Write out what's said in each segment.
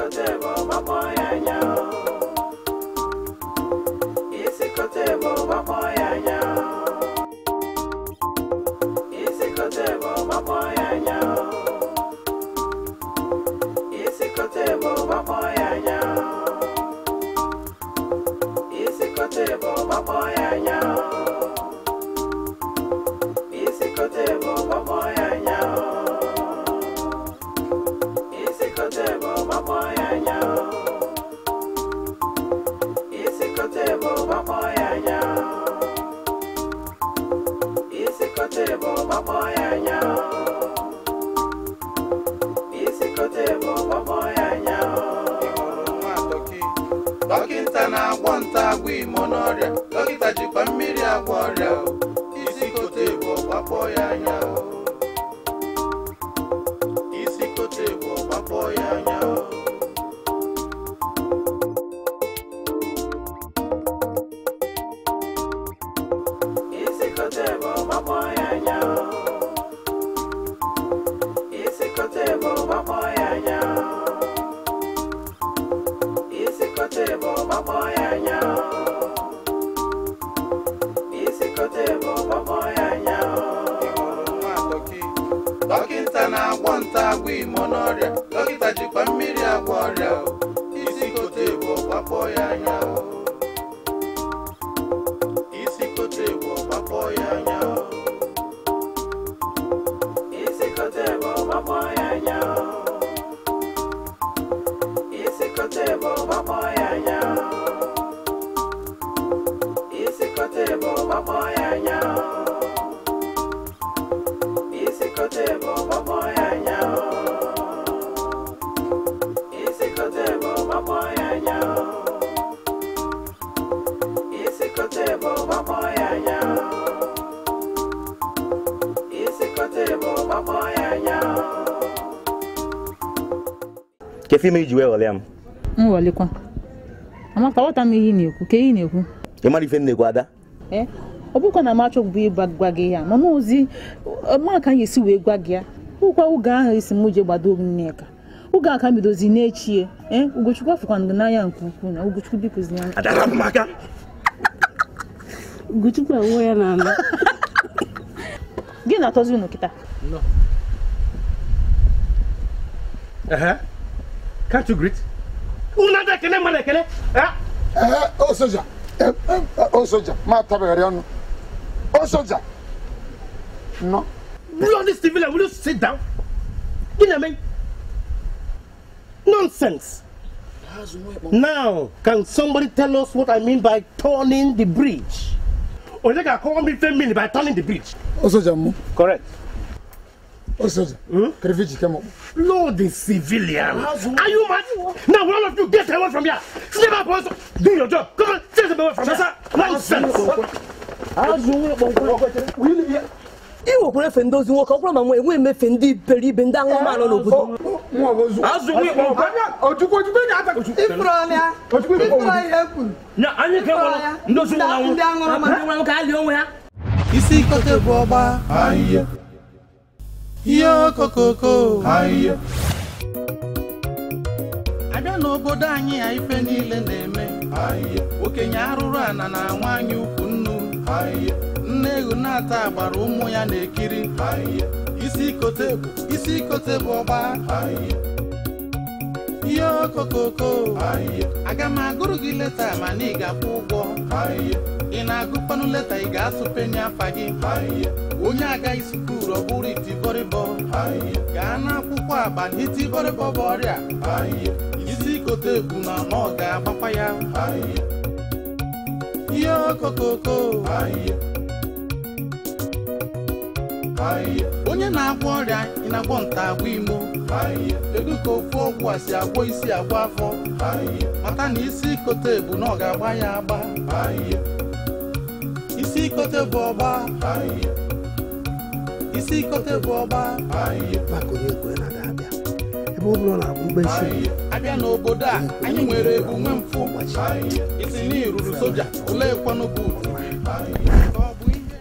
Isi kote bụ gbakpọ ya anya. Isi kote bụ gbakpọ ya anya. Isi kote bụ gbakpọ ya anya. Isi kote bụ gbakpọ ya anya. Isi kote bụ gbakpọ ya anya. Isi kote bụ gbakpọ ya anya. Isi kote bụ gbakpọ ya anya. Isi kote bụ gbakpọ ya anya. Isi kote bụ gbakpọ ya anya. Isi kote bụ gbakpọ ya anya. Dọkịta na-agwọ nta agwọ imo n'ọrịa, dọkịta jikwa mmiri agwọ ọrịa o. Isi kote bụ gbakpọ ya anya o. Isi kote bụ gbakpọ ya anya o. Isi kote bụ gbakpọ ya anya. Isi kote bụ gbakpọ ya anya. Isi kote bụ gbakpọ ya anya. Isi kote bụ gbakpọ ya anya. Dọkịta na-agwọ nta agwọ imo n'ọrịa, dọkịta jikwa mmiri agwọ ọrịa o. Isi kote bụ gbakpọ ya anya o. Isi kote bụ gbakpọ ya anya o. Isi kote bụ gbakpọ ya anya. Isi kote bụ gbakpọ ya anya. Isi kote bụ gbakpọ ya anya. Isi kote bụ gbakpọ ya anya. Isi kote bụ gbakpọ ya anya. Isi kote bụ gbakpọ ya anya. Isi kote bụ gbakpọ ya anya. Kefe ime iji wee ghọlịa m? Nghọlịkwa. Amaka, aghọta m ihe ị na-ekwu. Ka ihe ị na-ekwu? Ị mara ife m na-ekwu, Ada? Ee, ọ bụkwa na m achọghị ịgwa gwa gị ya, mana ozi ma ka anyị esi wee gwa gị ya. Ụkwa oge ahụ esi m je gbado m Nneka. Oge a ka m bidozi n'echie. Ee, Ugochukwu afụkwana gị n'anya nke ukwuu na Ugochukwu bikozi ya. Ada, rapụ m aka. Ugochukwu awụọ ya n'ala. Gị na-atọzi unu kịta? No. Uh-huh. Can't you greet? Una da kele mana kele. Eh? O soja. O soja. Ma tabere onu. O soja. No. Bloody civilian, will you sit down? Gịnị me? Nonsense. Now, can somebody tell us what I mean by turning the bridge? Or they can call me 10 minutes by turning the bridge. O soja mu. Correct. O soja. Kriviji kemo. Lord the civilian. Are you mad? Now all of you get away from here. Step up also. Do your job. Come on, step away from here. Nonsense. Ị nwekwara efe ndị ozi nwoke, ọ bụrụ ma nwe enwe emefe ndị iberibe ndị aṅụrụma nọ n'obodo. Azụ nwa ịkpọ nkwa. Ojukwu ojukwu na-ata. Ifuru ọlịa. Ifuru ihe kwuru. Ya anyị ka nwere ndị ozi nwụrụ anwụ. Ndị aṅụrụma. Ndị nwụrụ anwụ ka ha lie onwe ha. Isi kote bụ ọgba. Ihe okokoko. Abịa n'obodo anyị a ife niile na-eme. Okenye arụrụ ana na nwaanyị ukwu nnu. Nne ewu na-ata agbara ụmụ ya na-ekiri. Isi kote bụ isi kote bụ ọgba. Ihe okokoko. Aga m agụrụ gị leta mana ị ga-akwụ ụgwọ. Ị na-agụkwanụ leta ị ga-asụ peni afa gị. Onye agaghị sukuru ọ bụrụ itibọrịbọ. Gaa n'akwụkwọ abalị itibọrịbọ bụ ọrịa. Isi kote bụ na ọ ga-agbakwa ya. Ihe okokoko. Onye na-agwọ ọrịa ị na-agwọ nta agwọ imo. Kedu ka ofu ọgwụ a si agwọ isi agwọ afọ? Mata na isi kote bụ na ọ ga-agba ya agba. Isi kote bụ ọgba. Isi kote bụ ọgba. Maka onye ekwe na-ada abịa. Ebe ọ bụla ọ na-abụ mkpeshi. Abịa n'obodo a, anyị nwere ebu nwe mfụ. Isi na iruru soja, olee kwanụ buutu? Ka ọ bụ ihe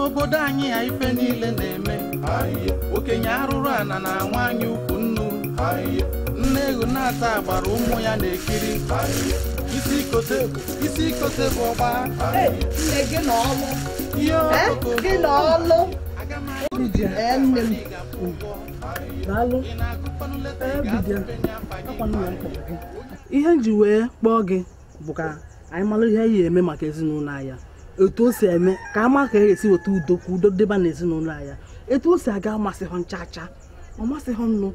N'obodo anyị a ife niile na-eme. Okenye arụrụ ana na nwaanyị ukwu nnu. Nne ewu na-ata agbara ụmụ ya na-ekiri. Isi ikote bụ ọgba. Nne gị na ọlụ. Gị na ọlụ. Nne m. Daalụ. Ihe m ji wee kpọọ gị bụ ka anyị mara ihe anyị eme maka ezinụlọ anyị. Etu o si eme ka ama ka e esi weta udo ka udo deba n'ezinụlọ anyị. Etu o si aga amasịghọ nchacha, ọ masịghọ nnụ.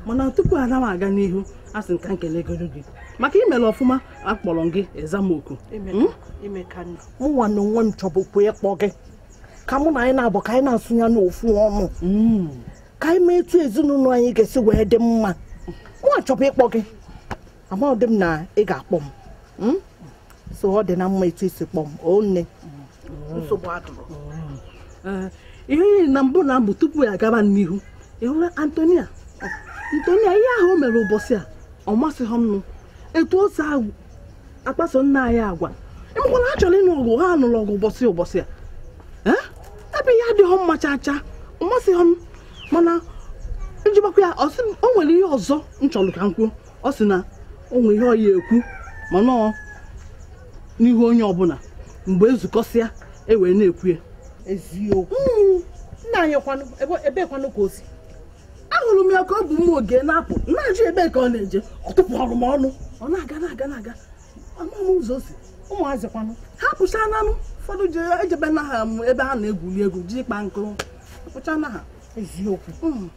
Mana tupu ana m aga n'ihu, a sị m ka nkelegoro gị maka imere ọfụma akpọrọ m gị ezamoku. Mụnwa na onwe m chọbụkwa ịkpọ gị ka mụ na anyị na-abụ ka anyị na-asụ ya n'ofu ọnụ ka anyị mee etu ezinụlọ anyị ga-esi wee dị mma. Mụ chọbụ ịkpọ gị, amaghị m na ị ga-akpọ m, so ọ dị na mma etu isi kpọ m. O nne, nsogbu adụrụ. Ihe na mbụ tupu ya agaba n'ihu, ị hụrụ Antonia ihe ahụ o mere ụbọchị a ọ masịghị m nụ. Etu o si akpaso nna anyị agwa, ịmakwana ha chọrọ ịnụ ọgụ, ha nụrụ ọgụ ụbọchị a. Ebe ihe adịghị mma chacha, ọ masịghị m. Mana ijibakwa ya, o nwere ihe ọzọ m chọrọ ka m kwuo. Ọ sị na o nwere ihe ọ ya ekwu mana ọ n'ihu onye ọbụla mgbe ezukọsịa e wee na-ekwu ya. Eziokwu nna anyị kwanụ ebe kwanụ ka o si. Ahụrụ m ya ka ọ bụ m oge na-apụ na-ajụ ebe ka ọ na-eje, ọ tụpụrụ m ọnụ, ọ na-aga na-aga ama m ụzọ o si. Ụmụazị kwanụ ha pụcha nanụ, ụfọdụ ejebe na ha ebe ha na-egwuri egwu ji ịkpa nkụ pụcha na ha. Eziokwu.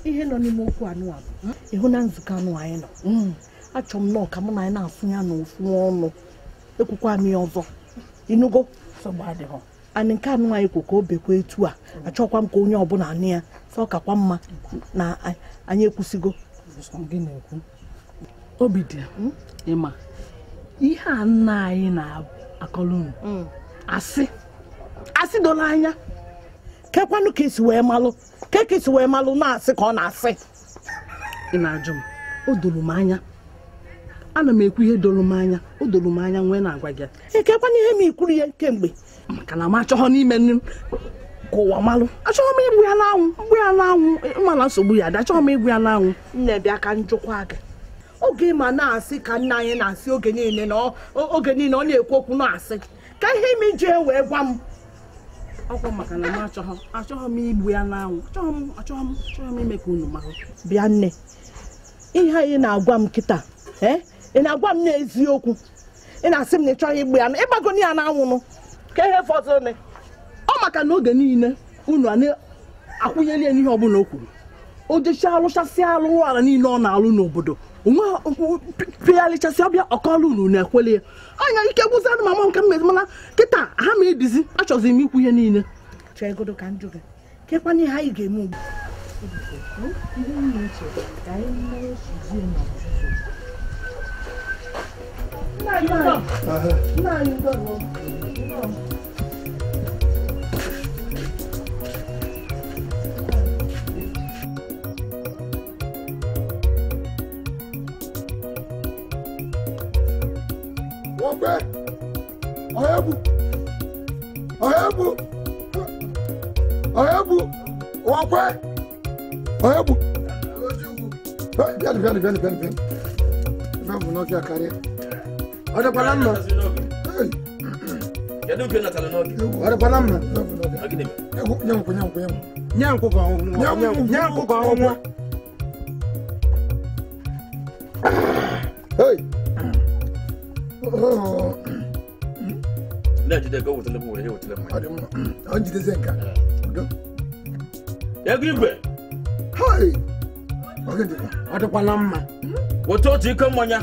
Ihe nọ n'ime okwu anụ a bụ ịhụ na nzukọ anụ anyị nọ, achọ m nọọ ka mụ na anyị na-asụ ya n'ofu ọnụ, ekwukwa m ya ọzọ. Ịnụgo? Anyị nke anụ anyị kwu ka o bekwa etu a, achọkwa m ka onye ọbụla anụ ya, sọ kakwa mma na anyị ekwusigo. Obi dị ịma ihe a nna anyị na-akọrọ unu asị doro anya. Kekwanụ ka esi wee malụ, ka esi wee malụ na-asị ka ọ na-asị. Ị na-ajụ m, o doro m anya. Ana m ekwu ihe doro m anya, o doro m anya nwee na-agwa gị. Ekekwanụ ihe m ikwuru ya kemgbe. Maka na m achọghọ n'ime nnu ka ụwa malụ. Achọghọ m igbu ya n'anwụ, mgbu ya n'anwụ, mana nsogbu ya dị, achọghọ m igbu ya n'anwụ. Nne bịa ka njụkwa gị. Oge ma na-asị ka nna anyị na-asị oge niile na oge niile ọ na-ekwu okwu na-asị. Ka ihe ime ji wee gwa m. Ọkwa maka na m achọghọ m igbu ya n'anwụ, achọghọ m ime ka unu marụ. Bịa nne, ihe anyị na-agwa m kịta, ị na-agwa m n'eziokwu, ị na-asị m na ị chọghị igbu ya, ịgbagoni ya n'anwụnụ ka ihe fọdụrụ. Ọ maka na oge niile unu a na-akwụnyere ya n'ihe ọbụla o kwuru. O jechaa alụchasị alụ ala niile ọ na-alụ n'obodo, onwe pịgharịchasị ọbịa ọkọlụ unu na-ekwele ya. Anya ike gwụzanụ mama nke mmezi, mana kịta ha ma edizi, achọzi m ikwu ihe niile. Chegodo ka njụ gị, kekwana ihe anyị ga-eme ugbu. Ọhịa bịa. Ife bụ n'ọfịa karịa. Ọ dịkwala mma. Kedu nke natara n'oge? Ọ dịkwala mma. Nye nkwụ. Nye nkwụ ka ọnwụ. Nye nkwụ ka ọnwụ. Hey. Na-ejide ka o wetara m were wetara m. Ọ dị mma. Ọ jidezi nka. Udo. Ego igwe. Hey. Ọ dịkwala mma. Weta otu iko mmanya.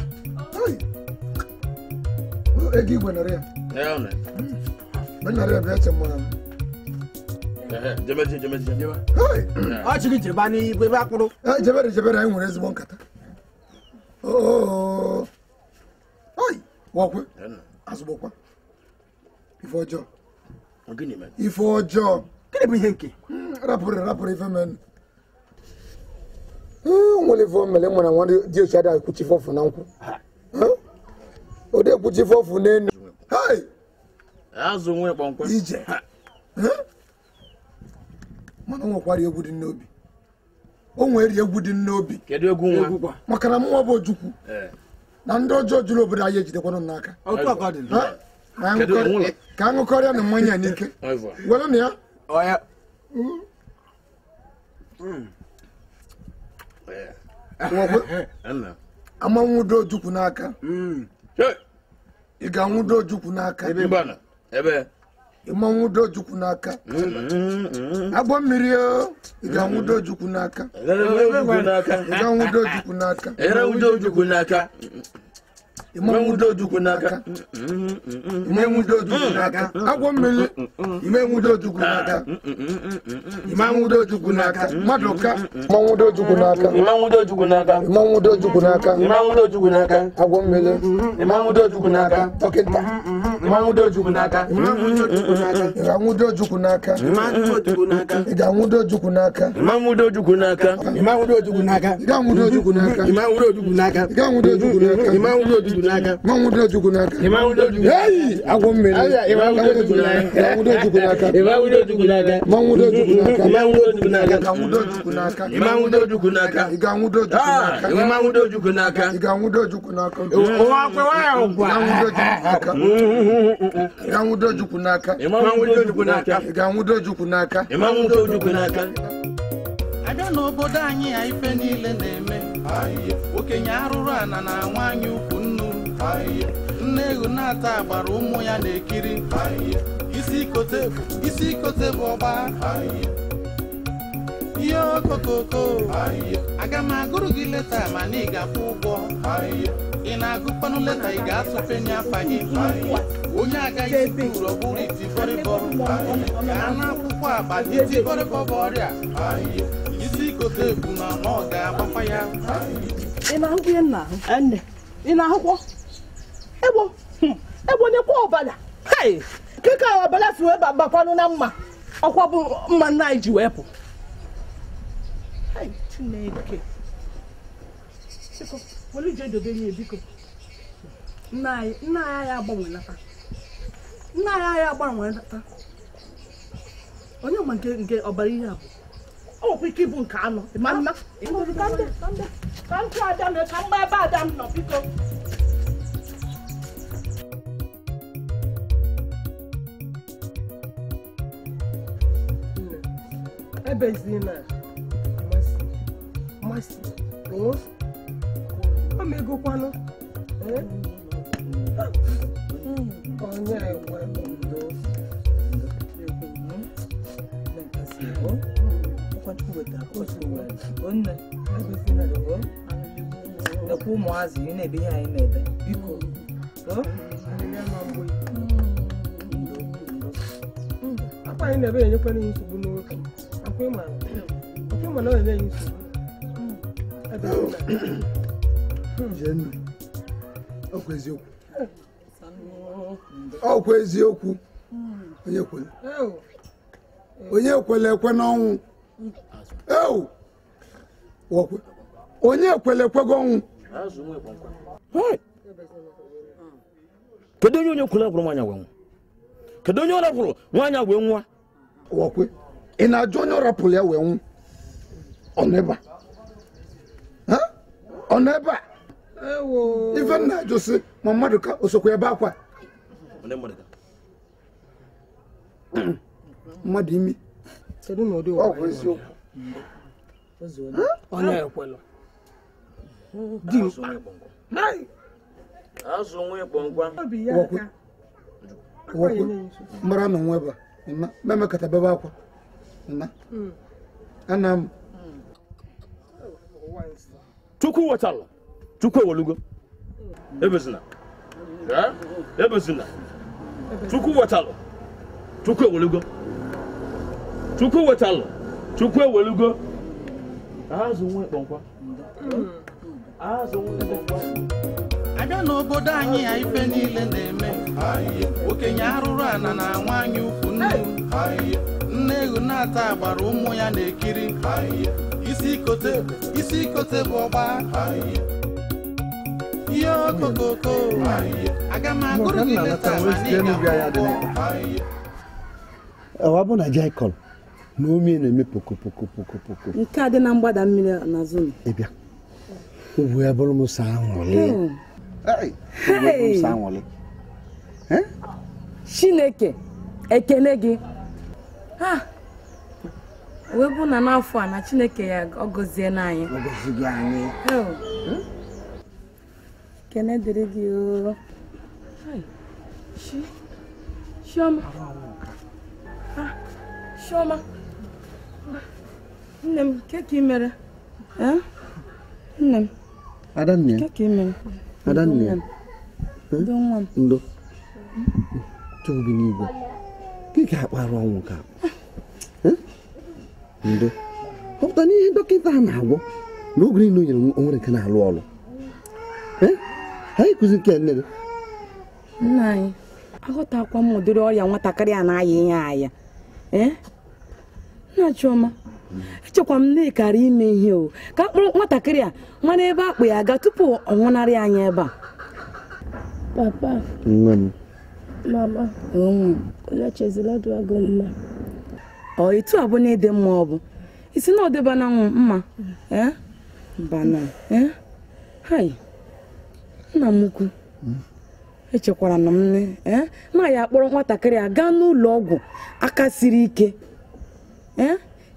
Ego igwe nọrọ ya. Ee, ọ nọ. Nọrọ ya bịa che mmanya. Jebe. Ọ chịrị jeba n'igwe ebe akpụrụ. Jebere anyị nwere ezigbo nkata. Oi, wakwe. Azụgbọkwa. Ife ọjọọ. Ife ọjọọ. Gịnị bụ ihe nke? Rapụrụ ife men. Nwere ife omele mụ na nwa dị ochi ada ekwuchi ife ọfụ na nkwụ. Ode ekwuchi ife ọfụ n'enu. Azụ nwe kpọmkwem. Ije. Mana o nwekwara egwu dị n'obi. O nwere egwu dị n'obi. Kedu egwu nwa? Maka na mụnwa bụ Ojukwu. Na ndị ọjọọ juru obodo anyị ejidekwanụ m n'aka. Ka aṅụkọrịa na mmanya n'ike. Were na ya. Ama nwudo Ojukwu n'aka. Ị ga-anwudo Ojukwu n'aka. Ịma nwudo Ojukwu n'aka. Agbọ mmiri o, ị ga-anwudo Ojukwu n'aka. Ị ga-anwudo Ojukwu n'aka. Ịma nwudo Ojukwu n'aka. Ịma nwudo Ojukwu n'aka. Agbọ mmiri, ịma nwudo Ojukwu n'aka. Ịma nwudo Ojukwu n'aka. Maduka, ịma nwudo Ojukwu n'aka. Ịma nwudo Ojukwu n'aka. Ịma nwudo Ojukwu n'aka. Ịma nwudo Ojukwu n'aka. Agwọ mmiri, ịma nwudo Ojukwu n'aka. Dọkịta, ịma nwudo Ojukwu n'aka. Ị ga-anwudo Ojukwu n'aka. Ị ga-anwudo Ojukwu n'aka. Ịma nwudo Ojukwu n'aka. Ịma nwudo Ojukwu n'aka. Ị ga-anwudo Ojukwu n'aka. Ịma nwudo Ojukwu n'aka. Ị ga-anwudo Ojukwu n'aka. Ịma nwudo Ojukwu n'aka. Ịma nwudo Ojukwu n'aka. Ịma nwudo Ojukwu. Hey, agwọ mmiri. Ịma nwudo Ojukwu n'aka. Ị ga-anwudo Ojukwu n'aka. Ịma nwudo Ojukwu n'aka. Ịma nwudo Ojukwu n'aka. Ịma nwudo Ojukwu n'aka. Ị ga-anwudo Ojukwu n'aka. Ịma nwudo Ojukwu n'aka. Ị ga-anwudo Ojukwu n'aka. Ịma nwudo Ojukwu n'aka. Ị ga-anwudo Ojukwu n'aka. Ụwa kwewa ya ụgwa. Ị ga-anwudo Ojukwu n'aka. Ịma nwudo Ojukwu n'aka. Ị ga-anwudo Ojukwu n'aka. Ịma nwudo Ojukwu n'aka. Abịa n'obodo anyị a ife niile na-eme. Okenye arụrụ ana na nwaanyị ukwu nnu. Nne ewu na-ata agbara ụmụ ya na-ekiri. Isi kote bụ ọgba. Ihe okokoko. Aga m agụrụ gị leta mana ị ga-akwụ ụgwọ. Ị na-agụkwanụ leta ị ga-asụpenye afa gị. Onye agaghị sukuru ọ bụrụ itibọrịbọ. Ka a na-akwụkwọ agba itibọrịbọ bụ ọrịa. Isi kote bụ na ọ ga-agbakwa ya. Ị na-ahụkwa ihe m na-ahụ? Ị na-ahụkwa? Egbo, egbo nyekwa ọbara. Hei, nke ka ọbara si wee bakwanụ na mma. Ọkwa bụ mma nna anyị ji wee pụ. Hei, Chineke. Biko, were ije dobe ihe biko. Nna anyị agbanwenata. Nna anyị agbanwenata. Onye ma nke ọbara ihe a bụ? Ọ nwekwa ike ịbụ nke anọ. Ịma mma? Ka m chụọ ada m, ka m gbaa ebe ada m nọ, biko. Ebezina, masị, o, omegokwanụ, onye enwe ndo, nekwa ụmụazị ị na-ebe ihe anyị na-ebe biko. Akwa anyị na-ebe enyekwana nsogbu n'oge. Akwa ịma na ọ na-enye nsogbu. Ọkwa eziokwu. Ọkwa eziokwu. Onye kwele. Onye kwele ekwe n'ọnwụ. Ewu. Onye kwele ekwego ọnwụ. Kedu onye kwele kwụrụ nwaanyị wee nwụọ? Kedu onye ọ rapụrụ nwaanyị wee nwa? Ọkwe. Ị na-ajụ onye ọ rapụrụ ya wee nwụ? Ọ nọ ebe a. Ọ nọ ebe a. Ife m na-ajụ sị ma mmadụ ka o sokwa ebe akwa. Mmadụ imi. Ọ bụ eziokwu. Ọ na-ekwelụ. Dimkpa. Ọkwe. Mara na onwe ebe a. Mmemekata bebe akwa. Ana m. Chukwu wetara. Chukwu ewolugo. Ebezina. Ebezina. Chukwu wetara. Chukwu ewolugo. Chukwu wetara. Chukwu ewolugo. Azụ nwa ịkpọnkwa. Azụ nwa ịkpọnkwa. Abịa n'obodo anyị a ife niile na-eme. Okenye arụrụ ana na nwaanyị ukwu nnu. Nne ewu na-ata agbara ụmụ ya na-ekiri. Isi kote bụ ọgba. Ihe okokoko. Aga m agụrụ gị leta ma na ị ga-akwụ ụgwọ. Ọ bụ na Jaikọl na ome na-eme poko poko poko poko. Nke a dị na mgbada mmiri n'azụ m. Ị bịa. Ugwu ya bụrụ m sọ aṅụrị. Hey! Chineke ekene gị. Ha! Wee bụ na n'afọ a na Chineke ya ọ gọzie n'anyị. Ọ gọzie anyị. Kene dịrị gị o. Chioma. Chioma. Nne m, ke ka ị mere? Nne m. Adanne. Ke ka ị mere? Adanne. Ndo nwa m. Ndo. Chukwu bi n'igwe. Gị ga-akpara ọnwụ ka. Ndo. Họpụta n'ihe dọkịta ha na-agwọ na oge niile o nyere onwere nke na-alụ ọlụ. Anyị kụzi nke nne gị. Nna anyị, aghọtakwa m ụdịrị ọrịa nwatakịrị a na-aya ihe aya. Nna Chioma, echekwa m na ịkara ime ihe o ka akpụrụ nwatakịrị a nwa n'ebe akpụ ya aga tupu ọ nwụnarị anyị ebe a. Papa. Nwa m. Mama. Onye chezila dụ agụ mma. Ọ etu a bụ na ịdị mma ọ bụ isi na ọ dịba na mma. Bana. Hai. Nna m ukwu. Echekwara na m nne na ya akpọrọ nwatakịrị a gaa n'ụlọ ọgwụ aka siri ike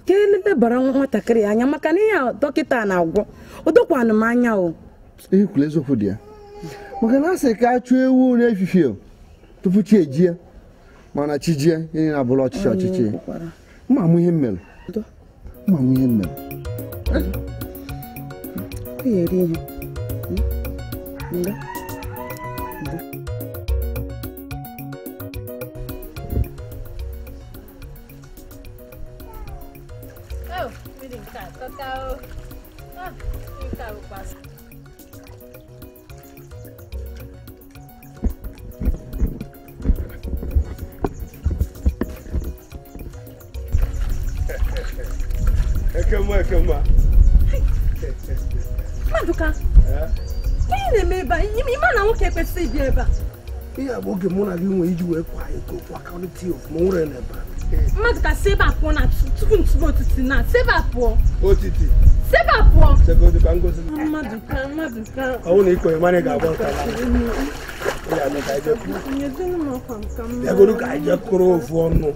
ka elebara nwatakịrị anya maka na ihe dọkịta na-agwọ o dokwanụ m anya o. Ihe kwuru eziokwu dị ya maka na asị ka a chụọ ewu n'efifie tupu chi ejie mana chi jie ihe na-abụrụ ọchịchị ọchịchị. Mma mụ ihe m mere. Mma mụ ihe m mere. Eri ihe. Ekemma. Maduka. Ihe na-eme ebe a? Ịma na nwoke ekwesịghị ịbịa ebe a. Ihe a bụ oge mụ na gị nwee iji wee kwa iko kwakọrịta ofụma nwere n'ebe a. Maduka si ebe a pụọ na tupu ntụba otiti na si ebe a pụọ. Otiti. Si ebe a pụọ. Segodu ka ngozi. Maduka, Maduka. Ọ bụrụ na ị kwenye mana ị ga-agba nka na. Ya na ka anyị jee kụrụ. Bịagodu ka anyị jee kụrụ ofu ọnụ.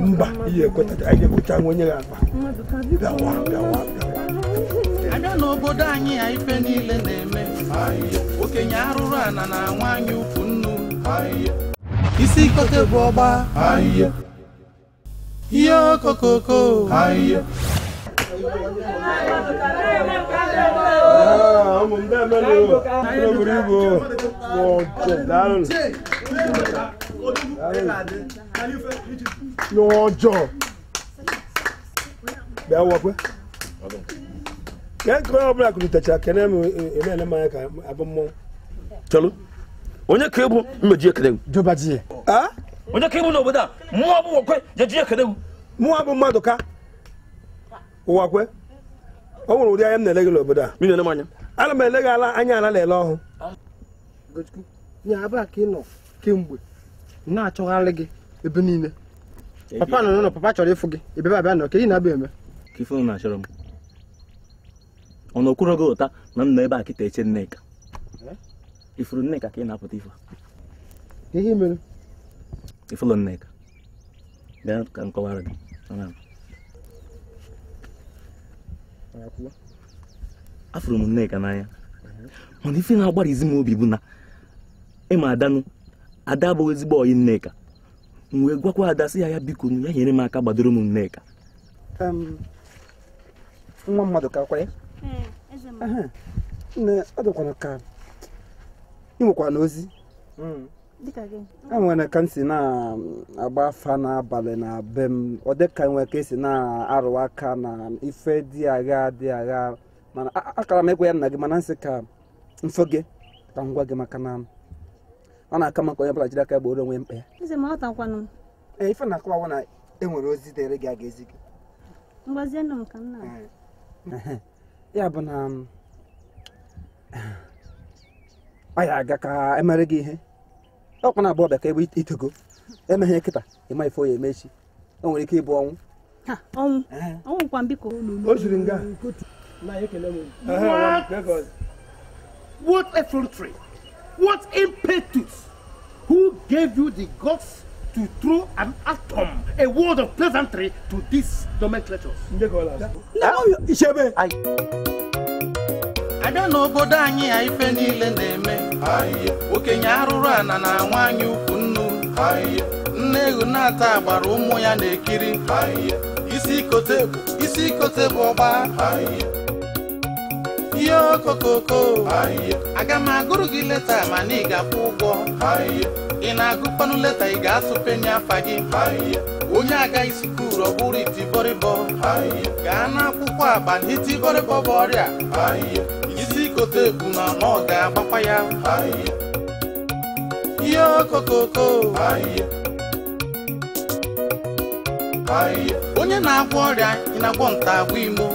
Mba, ihe ekweta anyị jee kụcha nwa onye ga-akpa. Bịawa, bịawa, bịawa. Abịa n'obodo anyị ya ife niile na-eme. Okenye arụrụ ana na nwaanyị ukwu nnu. Isi kote bụ ọgba. Ihe okokoko. N'ọjọọ. Bịa wọkwe. Ka nke onye ọbụla kulitechara kene m eme ele m anya ka abụ mmọnwụ. Chelụ. Onye ka ebu mmeji ekele m? Jobaji. Onye ka ebu n'obodo a? Mmụọ bụ wọkwe jeji ekele m. Mụọ bụ mmadụ ka. Ụwa kwe. Ọ nwere ụdị anya m na-ele gị n'obodo a. M na-ele m anya. Ana m ele gị ala anya ala na-ele ọhụ. Gochukwu, nye ebe a ka ị nọ kemgbe na-achọgharị gị ebe niile. Papa nọ n'ụlọ, papa chọrọ ịfụ gị. Ebe abịa nọ, ka ị na-abịa eme. Ka ife unu na-achọrọ m. Ọ nọkwuru gị ụta na m nọ ebe a kịta eche Nneka. Ifuru Nneka ka ị na-apụta ife. Ihe mere? Ifuru Nneka. Bịa ka m kọwara gị. Afụrụ m Nneka n'anya. Mana ife na-agbarizi m obi bụ na ịma adanụ ada abụghị ezigbo ọyị Nneka. M wee gwakwa ada sị ya ya biko ya nyere m aka gbadoro m Nneka. Nwa mmadụ ka kwa ya? Nne, ọ dịkwana ka ị nwekwa n'ozi. E nwere ka m si na-agba afa n'abalị na be m, ọ dị ka nwere ka esi na-arụ aka na ife dị agha dị agha, mana akara m ekwe ya nna gị, mana nsị ka mfo gị ka m gwa gị maka na ọ na-aka maka onye ọbụla jiri aka gboro onwe mkpa ya. Ee, ife na-akọwa na e nwere ozi dịrị gị a ga-ezi gị. Ya bụ na ọ ya aga ka emere gị ihe. Ọkwa na abụọ ka ebe itego emeghe kịta ịma ife oyi emechi o nwere ike ịbụ ọnwụ. Ọnwụ ọnwụ kwa biko. O siri nga. What effrontery, what impetus! Who gave you the guts to throw an atom, a word of pleasantry to these nomenclatures? Abịa n'obodo anyị a ife niile na-eme. Okenye arụrụ ana na nwaanyị ukwu nnu. Nne ewu na-ata agbara ụmụ ya na-ekiri. Isi ikote bụ ọgba. Ihe okokoko. Aga m agụrụ gị leta mana ị ga-akwụ ụgwọ. Ị na-agụkwanụ leta ị ga-asụpenye afa gị. Onye agaghị sukuru ọ bụrụ itibọrịbọ. Gaa n'akwụkwọ agba na itibọrịbọ bụ ọrịa. Isi kote bụ na ọ ga-agbakwa ya. Ihe okokoko. Onye na-agwọ ọrịa ị na-agwọ nta agwọ imo.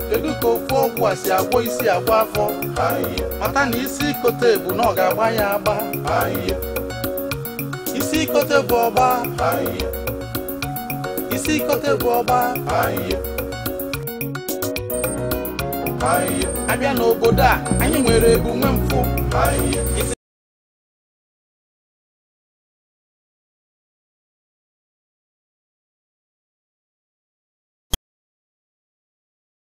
Kedu ka ofu ọgwụ a si agwọ isi agwọ afọ? Mata na isi kote bụ na ọ ga-agba ya agba. Isi kote bụ ọgba. Isi kote bụ ọgba. Abịa n'obodo a anyị nwere ebu nwe mfụ.